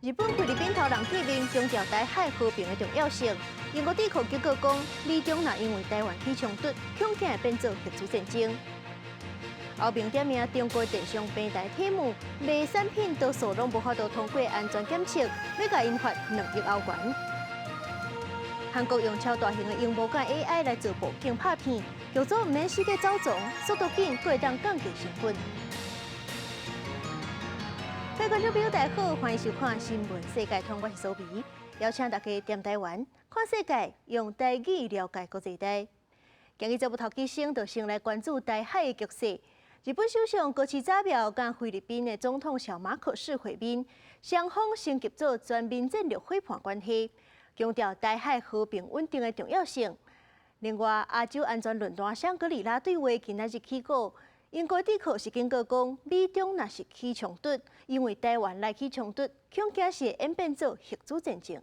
日本菲律賓頭人見面，強調台海和平的重要性。英國智庫警告講，美中若因為台灣起衝突，恐驚會變做核子戰爭。歐盟點名中國電商平台 Temu 賣產品多數攏無法度通過安全檢測，欲共𪜶罰2億歐元。韓國用超大型的螢幕佮 AI 來做布景拍片，劇組毋免四界走傱，速度緊，閣會當降低成本。各位觀眾朋友，大家好，歡迎收看《新聞世界通》，我是蘇美，邀請大家踮台灣看世界，用台語了解國際大。今日節目頭起先，就先來關注台海的局勢。日本首相高市早苗佮菲律賓的總統小馬可仕會面，雙方升級做全面戰略夥伴關係，強調台海和平穩定的重要性。另外，亞洲安全論壇香格里拉對話今仔日起鼓。英國智庫是警告講，美中若是起衝突，因為台灣來起衝突，恐驚是會演變做核子戰爭。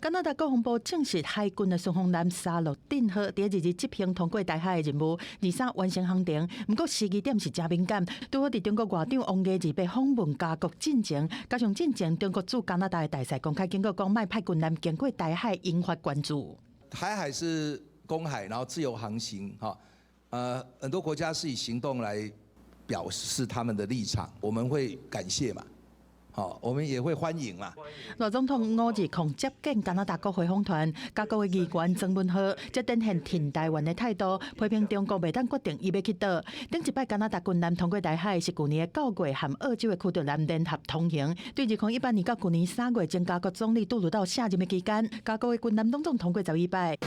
加拿大國防部證實，海軍的順風艦沙洛頓號佇二二執行通過台海的任務，二三完成航程。毋過時機點是誠敏感，拄好佇中國外長王毅二八訪問加國進前，加上進前中國駐加拿大的大使公開警告講，莫派軍艦經過台海，引發關注。台海是公海，然後自由航行，哈。很多國家是以行動來表示他們的立場，我們會感謝嘛，好，我們也會歡迎嘛。賴總統520接見加拿大國會訪團，加國的議員莊文浩則展現挺台灣的態度，批評中國袂當決定伊欲去佗。頂一擺加拿大軍艦通過台海是舊年的9月，和澳洲的驅逐艦聯合通行。對2018年到舊年3月，前加國總理杜魯道卸任的期間，加國的軍艦攏總通過11擺。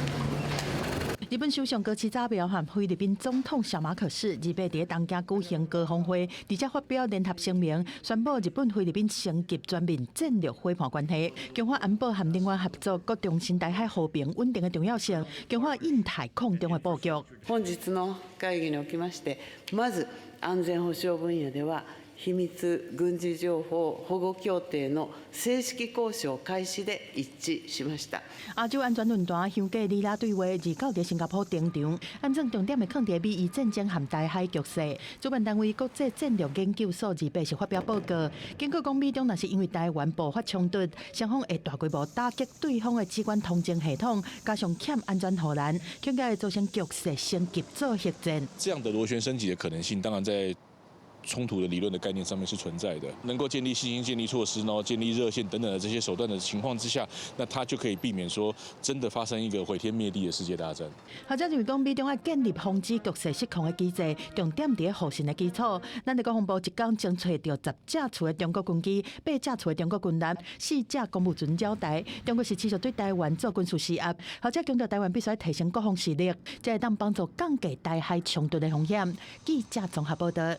日本首相高市早苗和菲律賓總統小馬可仕28佇東京舉行高峰會，而且發表聯合聲明，宣布日本菲律賓升級全面戰略夥伴關係，強化安保和能源合作，閣重申台海和平穩定的重要性，強化印太空中的布局。本日の會議におきまして、まず安全保障分野では秘密軍事情報保護協定の正式交渉開始で一致しました。亞洲安全論壇香格里拉對話29佇新加坡登場，按照重點會放佇美伊戰爭和台海局勢。主辦單位國際戰略研究所28是發表報告，警告講美中若是因為台灣爆發衝突，雙方會大規模打擊對方的指揮通訊系統，加上欠安全護欄，恐驚會造成局勢升級做核戰。這樣的螺旋升級的可能性，當然在衝突的理論的概念上面是存在的，能夠建立信心、建立措施，然後建立熱線等等的這些手段的情況之下，那他就可以避免說真的發生一個毀天滅地的世界大戰。學者認為講，美中愛建立防止局勢失控的機制，重點佇互信的基礎。咱的國防部一工偵揣著10架次的中國軍機，8架次的中國軍艦，4架公務船繞台。中國是持續對台灣做軍事施壓。學者強調，台灣必須提升國防實力，才會當幫助降低台海衝突的風險。記者綜合報道。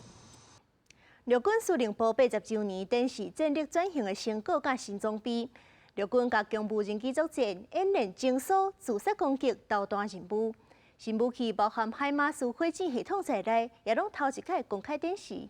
陸軍司令部80週年展示戰力轉型的成果佮新裝備。陸軍共強無人機作戰，演練偵搜、自殺攻擊、導彈任務。新武器包含海馬斯火箭系統在內，也攏頭一擺公開展示。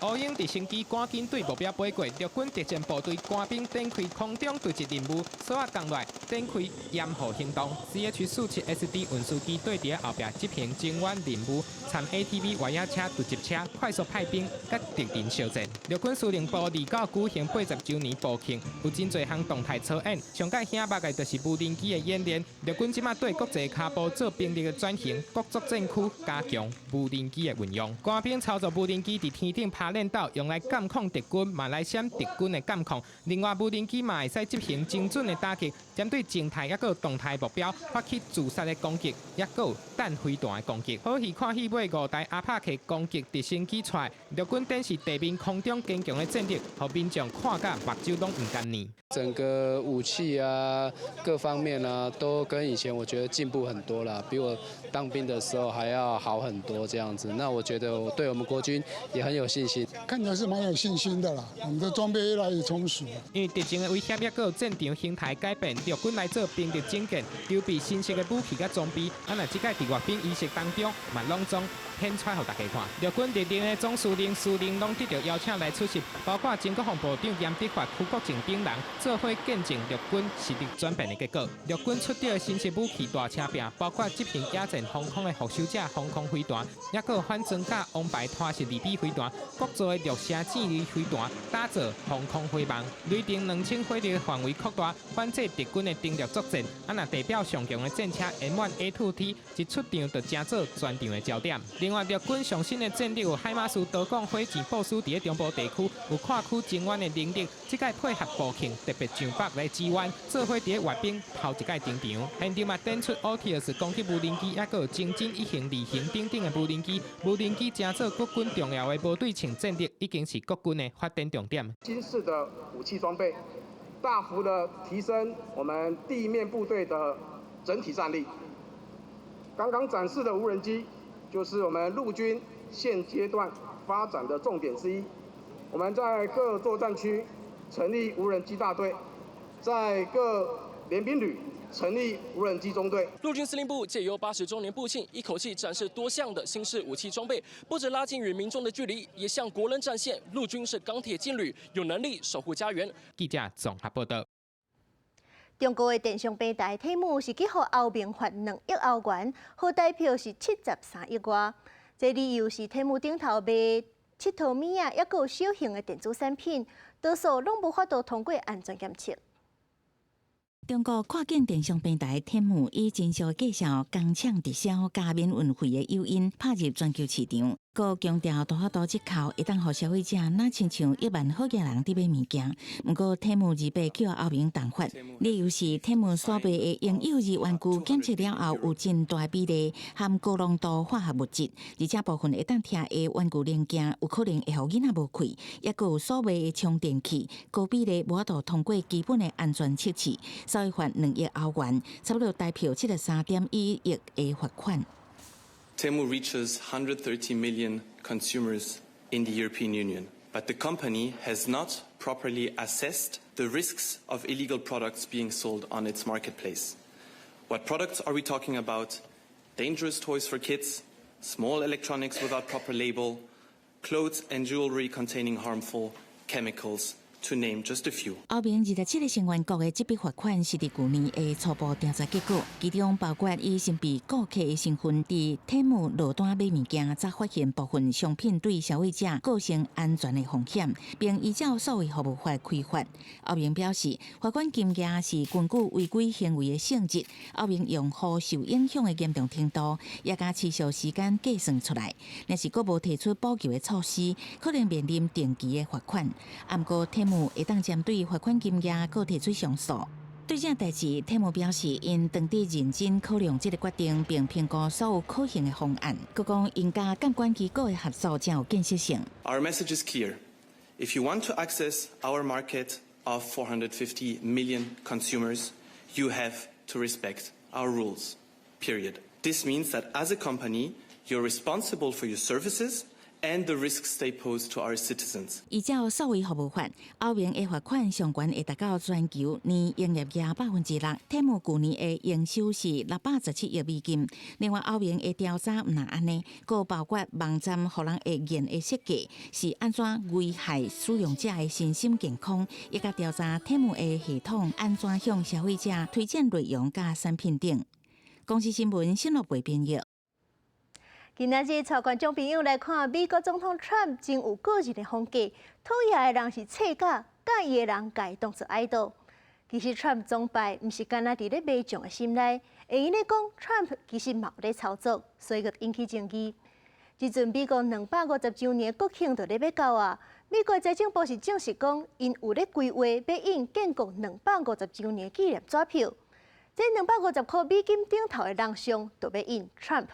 烏鷹直升機趕緊對目標飛過，陸軍特戰部隊官兵展開空中突擊任務，鎖仔降落，展開掩護行動。CH-47SD 運輸機對佇後壁執行增援任務，參 ATV 越野車、突擊車快速派兵，佮敵人相戰。陸軍司令部29舉行80週年部慶，有真濟項動態操演，上蓋顯目的就是無人機的演練。陸軍這馬對國際跤步做兵力的轉型，各作戰區加強無人機的運用。官兵操作無人機佇天頂拍練鬥，用來監控敵軍，嘛來閃敵軍的監控。另外，無人機嘛會使執行精準的打擊，針對靜態抑閣動態目標發起自殺的攻擊，抑閣有彈飛彈的攻擊。好戲看戲尾，五台阿帕奇攻擊直升機出來，陸軍展示地面空中堅強的戰力，予民眾看甲目睭攏毋甘願。整個武器啊，各方面啊，都跟以前我覺得進步很多了，比我當兵的時候還要好很多這樣子。那我覺得我對我們國軍也很有信心。看起來是蠻有信心的啦，我們的裝備越來越充實。因為敵情的威脅，抑閣有戰場形態改變，陸軍來做兵力整建，籌備新式的武器佮裝備。啊，若這擺佇閱兵儀式當中，嘛攏總展出予大家看。陸軍歷任的總司令、司令攏得著邀請來出席，包括前國防部長嚴德發、邱國正等人，做伙見證陸軍實力轉變的結果。陸軍出動的新式武器大車拼，包括執行野戰防空的復仇者防空飛彈，抑閣有反裝甲王牌拖式二 B 飛彈，國造的陸射戰力飛彈，打造防空火網。雷霆2000火力範圍擴大，反制敵軍的登陸作戰。啊，若地表上強的戰車 M1A2T 一出場就成做全場的焦點。另外，陸軍上新的戰力有海馬斯多管火箭部署佇咧中部地區，有跨區增援的能力。這擺配合部慶特別上北來支援，做伙佇咧閱兵頭一擺登場。現場嘛展出 Altius 攻擊無人機，抑閣有精進一型、二型等等的無人機。無人機成做國軍重要的無對稱戰力，已經是國軍的發展重點。新式的武器裝備，大幅的提升我們地面部隊的整體戰力。剛剛展示的無人機，就是我們陸軍現階段發展的重點之一。我們在各作戰區成立無人機大隊，在各聯兵旅成立無人機中隊。陸軍司令部借由80週年部慶，一口氣展示多項的新式武器裝備，不止拉近與民眾的距離，也向國人展現陸軍是鋼鐵勁旅，有能力守護家園。記者綜合報道。中國的電商平台 Temu 是去予歐盟罰2億歐元，合台幣是73億外。這理由是 Temu 頂頭賣𨑨迌物仔，抑閣有小型的電子產品，多數攏無法度通過安全檢測。中國跨境電商平台 Temu 以真俗的介紹、工廠直銷佮免運費的誘因，拍入全球市場。閣強調大幅度折扣，會當予消費者若親像億萬好額人佇買物件。毋過 Temu 28去予歐盟重罰，理由是 Temu 所賣的嬰幼兒玩具檢測了後有真大比例含高濃度化學物質，而且部分會當拆的玩具零件有可能會予囡仔無氣，抑閣有所賣的充電器高比例無法度通過基本的安全測試，所以罰2億歐元，差不多台幣73.1億的罰款。 Temu reaches 130 million consumers in the European Union, but the company has not properly assessed the risks of illegal products being sold on its marketplace. What products are we talking about? Dangerous toys for kids, small electronics without proper label, clothes and jewelry containing harmful chemicals, to name just a few. 歐盟27個成員國的這筆罰款是佇舊年的初步調查結果，其中包括以身份顧客的身份佇 Temu 落單買物件，才發現部分商品對消費者構成安全的風險，並依照數位服務法開罰。歐盟表示，罰款金額是根據違規行為的性質、歐盟用戶受影響的嚴重程度，也佮持續時間計算出來。若是閣無提出補救的措施，可能面臨長期的罰款。毋過 Temu 會當針對罰款金額，閣提出上訴。對這代誌，Temu 表示，𪜶當佇認真考量這个決定，並評估所有可行的方案。閣講𪜶佮監管機構的合作誠有建設性。 Our message is clear. If you want to access our market of 450 million consumers, you have to respect our rules. Period. This means that as a company, you're responsible for your services and the risks they pose to our citizens. 依照數位服務法，歐盟的罰款上懸會達到全球年營業額6%。Temu 舊年的營收是617億美金。另外，歐盟的調查毋但按呢，閣包括網站予人會驗的設計是按怎危害使用者的身心健康，以及調查 Temu 的系統按怎向消費者推薦內容佮產品等。公視新聞新樂貝編譯。今仔日帶觀眾朋友來看美國總統川普真有個人的風格，討厭的人是冊甲，佮意的人共伊當做愛豆。其實川普總敗毋是干焦佇咧民眾的心內，會用咧講川普其實嘛有咧操作，所以閣引起爭議。這陣美國250週年國慶就咧欲到啊，美國財政部是證實講，𪜶有咧規劃欲印建國250週年紀念紙票，這250箍美金頂頭的人像就欲印川普。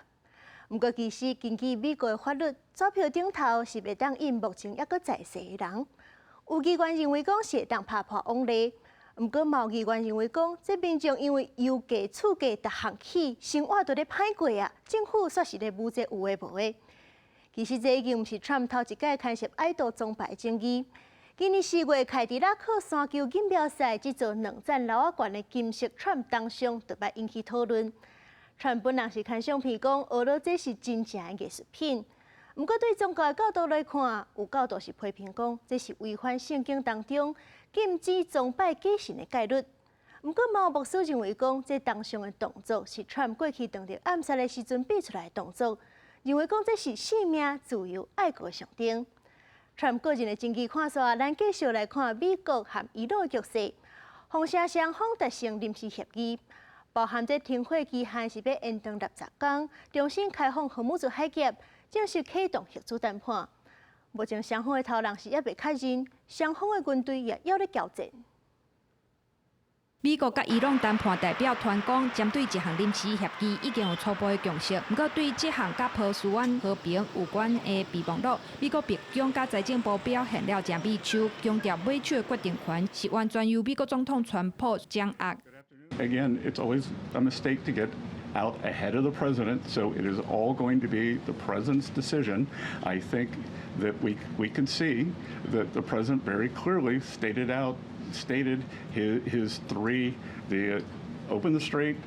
毋過，其實根據美國的法律，紙票頂頭是袂當印目前猶閣在世的人。有議員認為講是會當拍破往例，毋過嘛有議員認為講，這民眾因為油價、厝價逐項起，生活都咧歹過啊，政府煞是咧舞這有的無的。其實這已經毋是川普頭一擺牽涉愛豆崇拜爭議。今年4月，凱迪拉克山丘錦標賽這座兩層樓仔懸的金色川普銅像，就欲引起討論。川普本人是牽相片講，學了這是真正的藝術品。毋過對宗教的角度來看，有教徒是批評講，這是違反聖經當中禁止崇拜假神的戒律。毋過毛牧師認為講，這銅像的動作是川普過去當著暗殺的時陣變出來的動作，認為講這是生命、自由、愛國的象徵。川普個人的爭議看煞，咱繼續來看美國和伊朗的局勢。風聲雙方達成臨時協議，包含這停火期限是欲延長60工，重新開放荷姆茲海峽，正式啟動核子談判。目前雙方的頭人是猶未確認，雙方的軍隊也猶咧交戰。美國佮伊朗談判代表團講，針對這項臨時協議已經有初步的共識。毋過，對這項佮波斯灣和平有關的備忘錄，美國白宮佮財政部表現了誠眉手，強調買手的決定權是完全由美國總統川普掌握。 Again, it's always a mistake to get out ahead of the president, so it is all going to be the president's decision. I think that we can see that the president very clearly stated his three, the open the strait,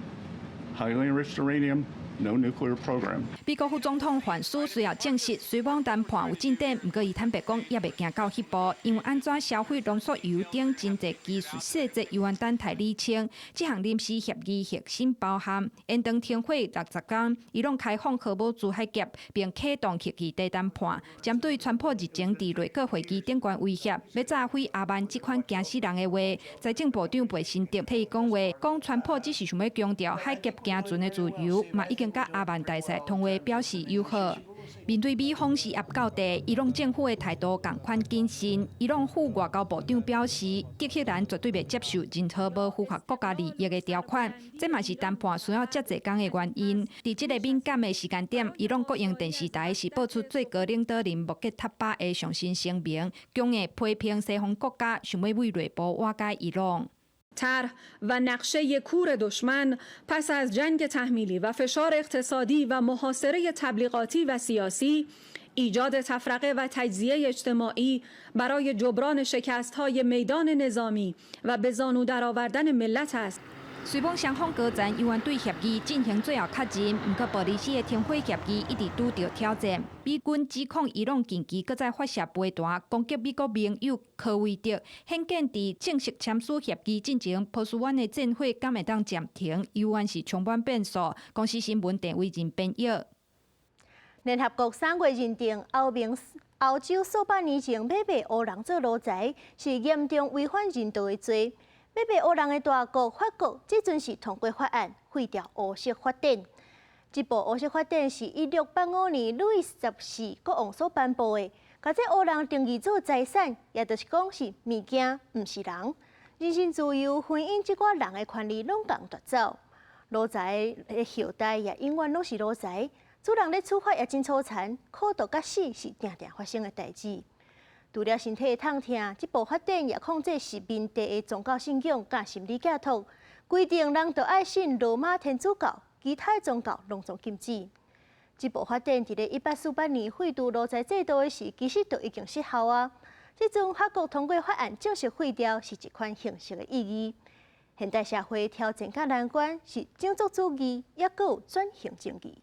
highly enriched uranium, no nuclear program. 美國副總統范斯隨後證實，雙方談判有進展，毋過伊坦白講，猶未行到彼步，因為按怎銷毀濃縮鈾等真濟技術細節，猶原等待釐清。這項臨時協議核心包含延長停火60工，伊朗開放荷姆茲海峽，並啟動核議題談判。針對川普日前佇內閣會議頂懸威脅，欲炸毀阿曼這款驚死人的話，財政部長貝辛特替伊講話，講川普只是想欲強調海峽行船的自由，嘛已經佮阿曼大使通話表示友好。面對美方施壓到底，伊朗政府的態度仝款謹慎。伊朗副外交部長表示，德黑蘭絕對袂接受任何無符合國家利益的條款，這嘛是談判需要遮濟工的原因。佇這個敏感的時間點，伊朗國營電視台是播出最高領導人穆傑塔巴的上新聲明，強硬批評西方國家想欲為內部瓦解伊朗。 طرح و نقشه کور دشمن پس از جنگ تحمیلی و فشار اقتصادی و محاصره تبلیغاتی و سیاسی، ایجاد تفرقه و تجزیه اجتماعی برای جبران شکست های میدان نظامی و به زانو درآوردن ملت است. 雖罔雙方高層猶原對協議進行最後確認，毋過伯利斯的停火協議一直拄著挑戰。美軍指控伊朗近期閣再發射飛彈攻擊美國盟友科威特，顯見佇正式簽署協議進前，波斯灣的戰火敢會當暫停，猶原是充滿變數。公視新聞鄭惟仁編譯。聯合國三月認定歐盟歐洲數百年前買賣黑人做奴才是嚴重違反人道的罪。買賣黑人的大國法國，這陣是通過法案廢掉黑色法典。這部黑色法典是1685年路易十四國王所頒布的，共這黑人定義做財產，也就是講是物件，毋是人。人身自由、婚姻這寡人的權利攏共奪走。奴才的後代也永遠攏是奴才，主人咧處罰也真粗殘，苦毒佮死是定定發生的代誌。除了身體的痛疼，這部法典也控制殖民地的宗教信仰佮心理寄託，規定人著愛信羅馬天主教，其他的宗教攏總禁止。這部法典佇咧1848年廢除奴才制度的時，其實就已經失效啊。這陣法國通過法案正式廢掉，是一款形式的意義。現代社會挑戰佮難關是種族主義，抑閣有轉型正義。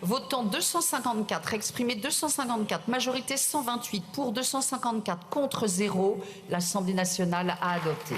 Votants 254, exprimés 254, majorité 128 pour 254 contre 0, l'Assemblée nationale a adopté.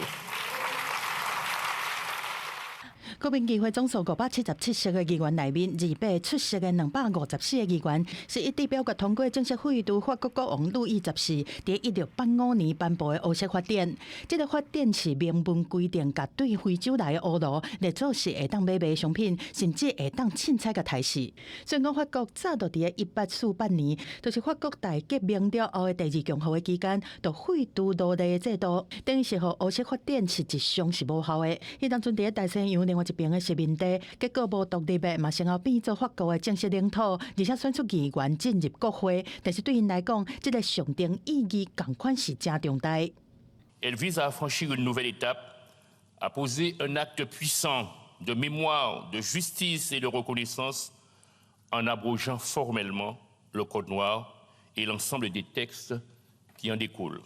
國民議會總數577席的議員內面，200出席的254個議員是一致表決通過正式廢除法國國王路易十四佇1685年頒布的黑色法典。這個法典是明文規定，共對非洲來的黑奴列做是會當買賣商品，甚至會當凊彩共刣死。雖然講法國早就佇1848年，就是法國大革命了後的第二共和的期間，就廢除奴隸的制度，等於是予黑色法典實質上是無效的。彼當陣佇大西洋另外一邊的殖民地，結果無獨立的嘛，先後變做法國的正式領土，而且選出議員進入國會。但是對𪜶來講，這個象徵意義仝款是誠重大。 Elle vise à franchir une nouvelle étape, à poser un acte puissant de mémoire, de justice et de reconnaissance en abrogeant formellement le Code noir et l'ensemble des textes qui en découlent.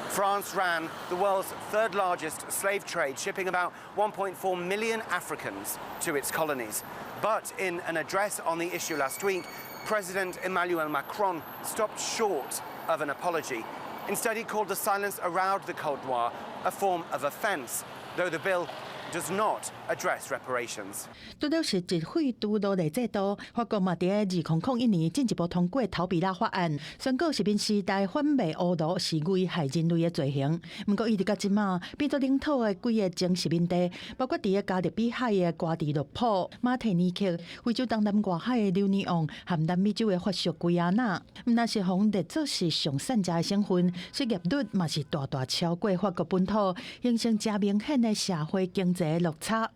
France ran the world's third largest slave trade, shipping about 1.4 million Africans to its colonies. But in an address on the issue last week, President Emmanuel Macron stopped short of an apology. Instead, he called the silence around the Code Noir a form of offense, though the bill does not address reparations. 除了實質廢除奴隸制度，法國嘛佇2001年進一步通過陶比拉法案，宣告殖民時代販賣烏奴是危害人類的罪行。毋過，一直到這馬變做領土的幾个前殖民地，包括佇个加勒比海的瓜地洛普、馬提尼克、非洲東南外海的留尼旺和南美洲的法屬圭亞那，毋但是予列做是上散食的省份，失業率嘛是大大超過法國本土，形成誠明顯的社會經濟落差。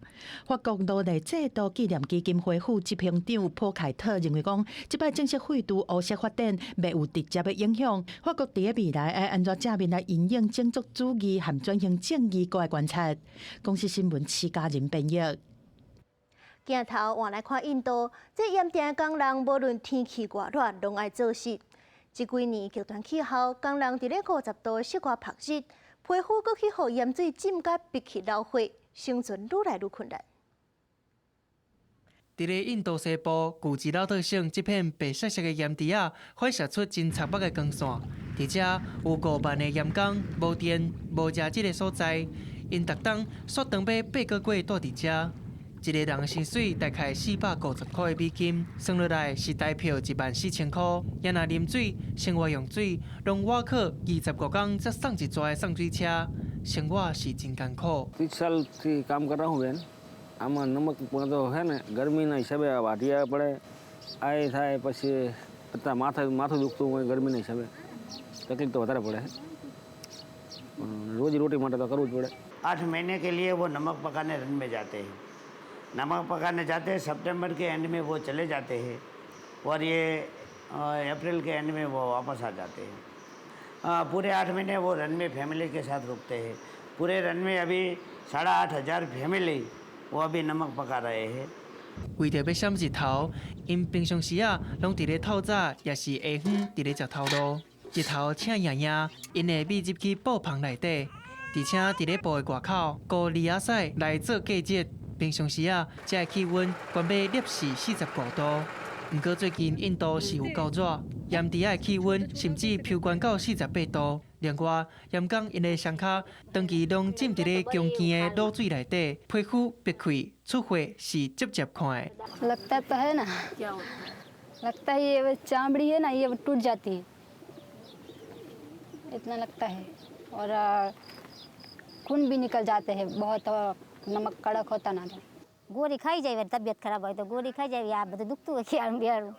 法國奴隸制度紀念基金會副執行長普凱特認為講，這擺正式廢除烏色法典，袂有直接的影響。法國佇个未來愛按怎正面來因應種族主義和轉型正義閣來觀察。公視新聞徐家仁編譯。鏡頭換來看印度，這鹽埕工人無論天氣偌熱，攏愛做事。這幾年極端氣候，工人佇咧50度的室外曝日，皮膚閣去予鹽水浸甲迫去流血，生存愈來愈困難。佇咧印度西部古吉拉特省這片白雪雪的鹽池仔，反射出真刺目的光線。佇遮有5萬个鹽工，無電、無食這个所在，𪜶逐冬煞長欲8個月蹛佇遮。一個人的薪水大概450塊的美金，算落來是台票14,000塊。也若啉水、生活用水，攏倚靠25工才送一逝的送水車，生活是真艱苦。 30 सालથી કામ કર રહા હું બેન. આમાં નમક તો હે ને ગરમીના હિસાબે વાઢિયા પડે, આ એ થાય, પછી અત્યારે માથા માથું દુખતું હોય ગરમીના હિસાબે, તકલીફ તો વધારે પડે, પણ રોજી રોટી માટે તો કરવું જ પડે. 8 महीने के लिए वो नमक पकाने रन में जाते हैं. नमक पकाने जाते हैं, सितंबर के एंड में वो चले जाते हैं और ये अप्रैल के एंड में वो वापस आ जाते हैं. पूरे 8 महीने वो रन में फैमिली के साथ रुकते हैं. पूरे रन में अभी 8,500 फैमिली वो अभी नमक पका रहे हैं. 為著欲閃日頭，𪜶平常時啊，攏佇咧透早，抑是下昏佇咧食頭路。日頭赤炎炎，𪜶會覕入去布棚內底，而且佇咧布的外口糊籬仔屎來做隔熱。平常時啊，遮的氣溫懸欲攝氏45度。毋過最近印度是有夠熱，鹽池仔的氣溫甚至飆懸到48度。另外，鹽工𪜶的雙跤長期攏浸佇咧強健的滷水內底，皮膚白氣出血是接接看的。 लगता तो है ना, लगता है. ये चामड़ी है ना, ये टूट जाती है, इतना लगता है और खून भी निकल जाते हैं बहुत. नमक कड़क होता ना तो. ગોળી ખાઈ જાય, તબિયત ખરાબ હોય તો ગોળી ખાઈ જાય. આ બધું દુખતું હોય ખિયાળું બિયાળું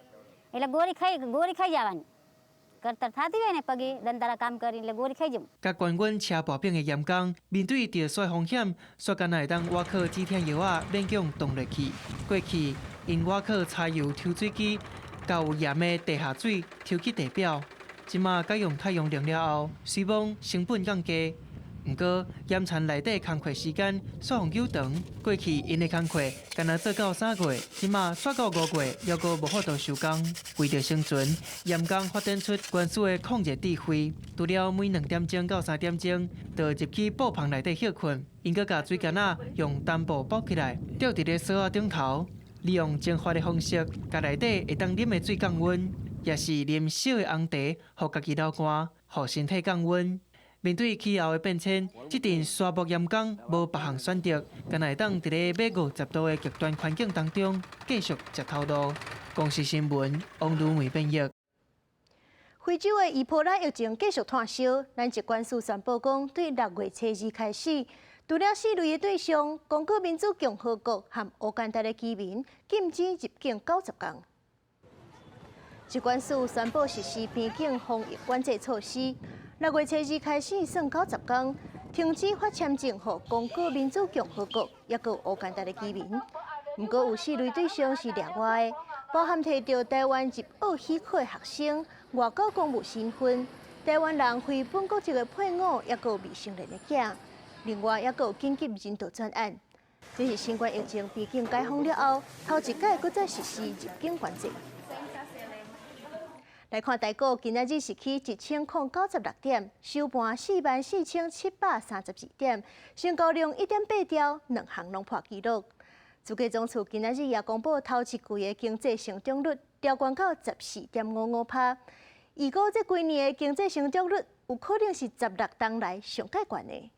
એટલે ગોળી ખાઈ જવાની. કળતર થતી હોય ને પગે દંતારા કામ કરી એટલે ગોળી ખાઈ જવું.佮懸阮車跋反的鹽工，面對著雪風險，煞敢若會當倚靠止疼藥仔勉強擋落去。過去，𪜶倚靠柴油抽水機，佮有鹽的地下水抽去地表。這馬改用太陽能了後，雖罔成本降低，毋過鹽田內底工課時間煞予扭長。過去𪜶的工課干焦做到3月，這馬煞到5月，猶閣無法度收工。為著生存，鹽工發展出原始的控熱智慧。除了每2點鐘到3點鐘，就入去布棚內底歇睏，𪜶閣共水罌仔用帆布包起來，吊佇咧索仔頂頭，利用蒸發的方式，共內底會當啉的水降溫，抑是啉燒的紅茶，予家己流汗，予身體降溫。面對氣候的變遷，這陣沙漠鹽工無別項選擇，干焦會當佇咧欲50度的極端環境當中繼續食頭路。公視新聞王如梅編譯。非洲的伊波拉疫情繼續湠燒，咱疾管署宣布講，對6月初2開始，除了四類的對象，剛果民主共和國和烏干達的居民禁止入境90天。疾管署宣布實施邊境防疫管制措施，6月初2開始算90天，停止發簽證予剛果民主共和國抑閣烏干達的居民。毋過有四類對象是例外的，包含提著台灣入學許可的學生、外交公務身份、台灣人非本國籍的配偶，抑閣未成年的囝。另外，抑閣有緊急人道專案。這是新冠疫情邊境解封了後，頭一擺閣再實施入境管制。來看台股，今仔日是起1096點，收盤44,732點，成交量1.8兆，兩項攏破紀錄。主計總處今仔日也公布頭一季的經濟成長率，調懸到14.55%。預估這幾年的經濟成長率有可能是16冬來上蓋懸的。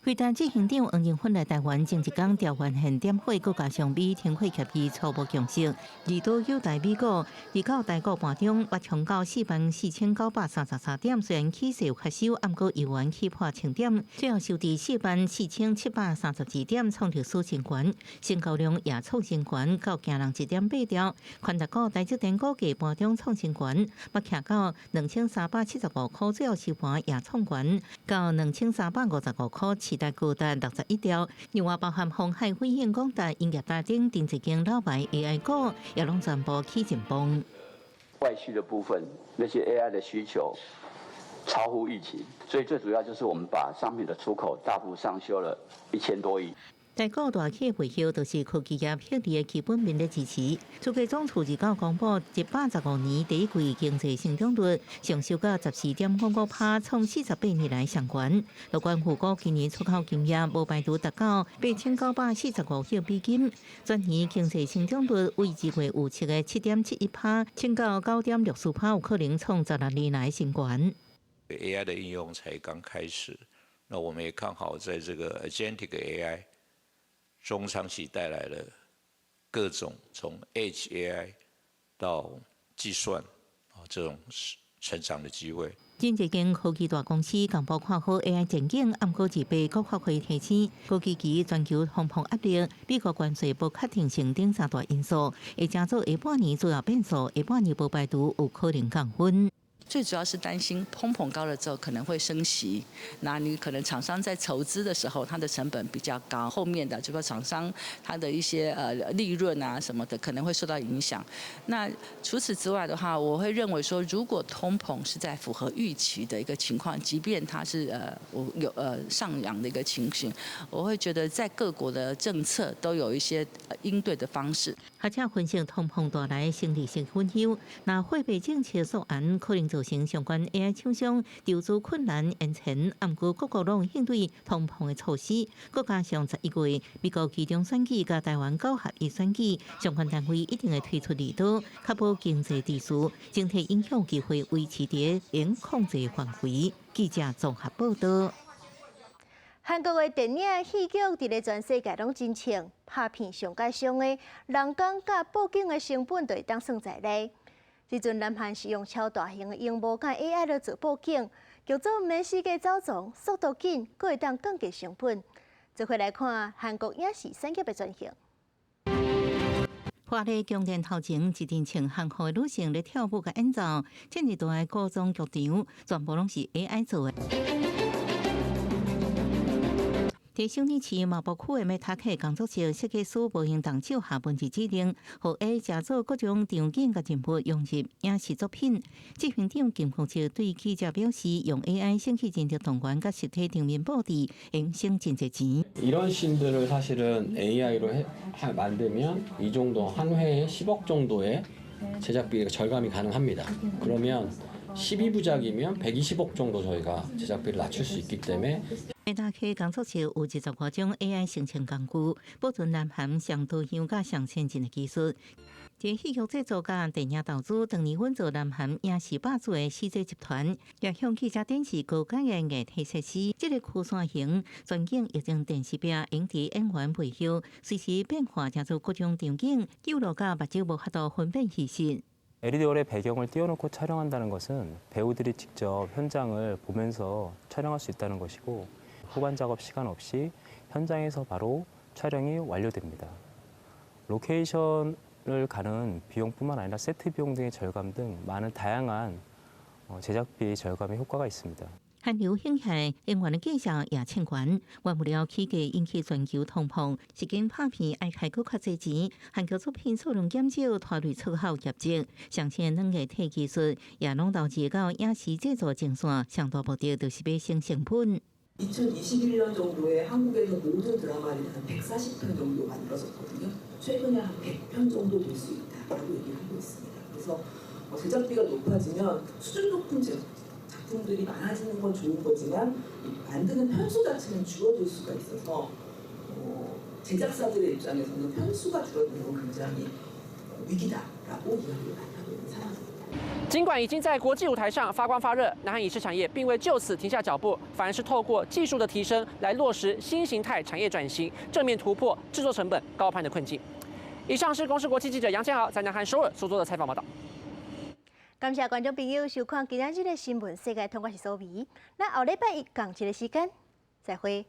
輝達執行長黃仁勳來台灣前一工調換現點火，閣加上美停火協議初步共識，二度有待美股，二到台股盤中欲衝到44,933點，雖然起勢有較收，毋過猶原起破千點，最後收佇44,732點，創歷史新高，成交量也創新高到驚人1.8兆。權值股台積電股價盤中創新高，欲徛到2,375箍，最後收盤也創高到2,355箍。市值高達61兆，另外包含鴻海、輝映、廣達、英業達等電子間老牌 AI 股，也攏全部起進步。外需的部分，那些 AI 的需求超乎預期，所以最主要就是我們把商品的出口大幅上修了1000多億。台股大起背後，就是科技業獲利的基本面的支持。主計總處29公布，115年第一季經濟成長率上修到14.55%，創48年來上懸。樂觀預估今年出口金額無排除達到8945億美金，全年經濟成長率維持月預測的7.71%，升到9.64%，有可能創16年來新高。 AI 的應用才剛開始，那我們也看好在這個 Agentic AI 中長期帶來了各種從 Edge AI 到計算啊這種成長的機會。真濟間科技大公司共布看好 AI 前景，毋過自被國發會提醒，科技期全球通膨壓力、美國關稅不確定性等三大因素，會成做下半年主要變數。下半年無排除有可能降溫。最主要是擔心通膨高了之後可能會升息，那你可能廠商在籌資的時候，它的成本比較高，後面的就說廠商它的一些利潤啊什麼的可能會受到影響。那除此之外的話，我會認為說，如果通膨是在符合預期的一個情況，即便它是我有上揚的一個情形，我會覺得在各國的政策都有一些應對的方式。學者分析通膨帶來生理性隱憂，若貨幣政策素按可能造成相關 AI 廠商籌資困難延遲，毋過各國攏應對通膨的措施，閣加上11月美國期中選舉佮台灣九合一選舉，相關單位一定會推出利多，確保經濟秩序，整體影響機會維持佇應控制範圍。記者綜合報導。韓國的電影、戲劇佇咧全世界攏真紅，拍片上蓋省的人工佮布景的成本就會當算在內。這陣南韓是用超大型的螢幕佮 AI 來做布景，劇組毋免四界走傱，速度緊，閣會當降低成本。做伙來看韓國影視產業的轉型。華麗宮殿頭前，一陣穿韓服的女性咧跳舞佮演奏，這爾大的古裝劇場，全部攏是 AI 做的。佇首爾市麻浦區的美塔克工作室設計師無用動手下文字指令，予 AI 製作各種場景佮人物融入影視作品。執行長金鳳哲對記者表示，用 AI 省去人力動員佮實體場面布置，會省真濟錢。 이런 씬들을 사실은 AI로 만들면 이 정도 한 회에 10억 정도의 제작비 절감이 가능합니다. 그러면 12부작이면 120억 정도 저희가 제작비를 낮출 수 있기 때문에 美塔克工作室有25種 AI 生成工具，保存南韓上多樣佮上先進的技術。這戲劇製作佮電影投資，當年穩做南韓影視霸主的 CJ 集團，也向記者展示高階的硬體設施。這個曲線型全景液晶電視屏，用佇演員背後隨時變化，成做各種場景，記錄佮目睭無法度分辨虛實。 LED 월에 배경을 띄워놓고 촬영한다는 것은 배우들이 직접 현장을 보면서 촬영할 수 있다는 것이고 후반 작업 시간 없이 현장에서 바로 촬영이 완료됩니다. 로케이션을 가는 비용뿐만 아니라 세트 비용 등의 절감 등 많은 다양한 제작비 절감의 효과가 있습니다. 韓流興起，演員的價數也衝懸，原物料起價引起全球通膨，時間拍片愛開閣較濟錢，韓國作品數量減少，拖累出口業績。上新的軟硬體技術也攏投資到影視製作前線，上大目的就是欲省成本。 2021년 정도에 한국에서 모든 드라마를 한 140편 정도 만들어졌거든요. 최근에 한 100편 정도 될 수 있다라고 얘기를 하고 있습니다. 그래서 제작비가 높아지면 수준 높은 작품들이 많아지는 건 좋은 거지만 만드는 편수 자체는 줄어들 수가 있어서 제작사들의 입장에서는 편수가 줄어드는 건 굉장히 위기다라고 이야기를 많이 하고 있는 상황입니다. 尽管已经在国际舞台上发光发热，南韩影视产业并未就此停下脚步，反而是透过技术的提升来落实新形态产业转型，正面突破制作成本高攀的困境。以上是公视国际记者杨千豪在南韩首尔所做的采访报道。感谢观众朋友收看今仔日的新闻世界通，我是苏美。咱后禮拜一仝一个時間，再會。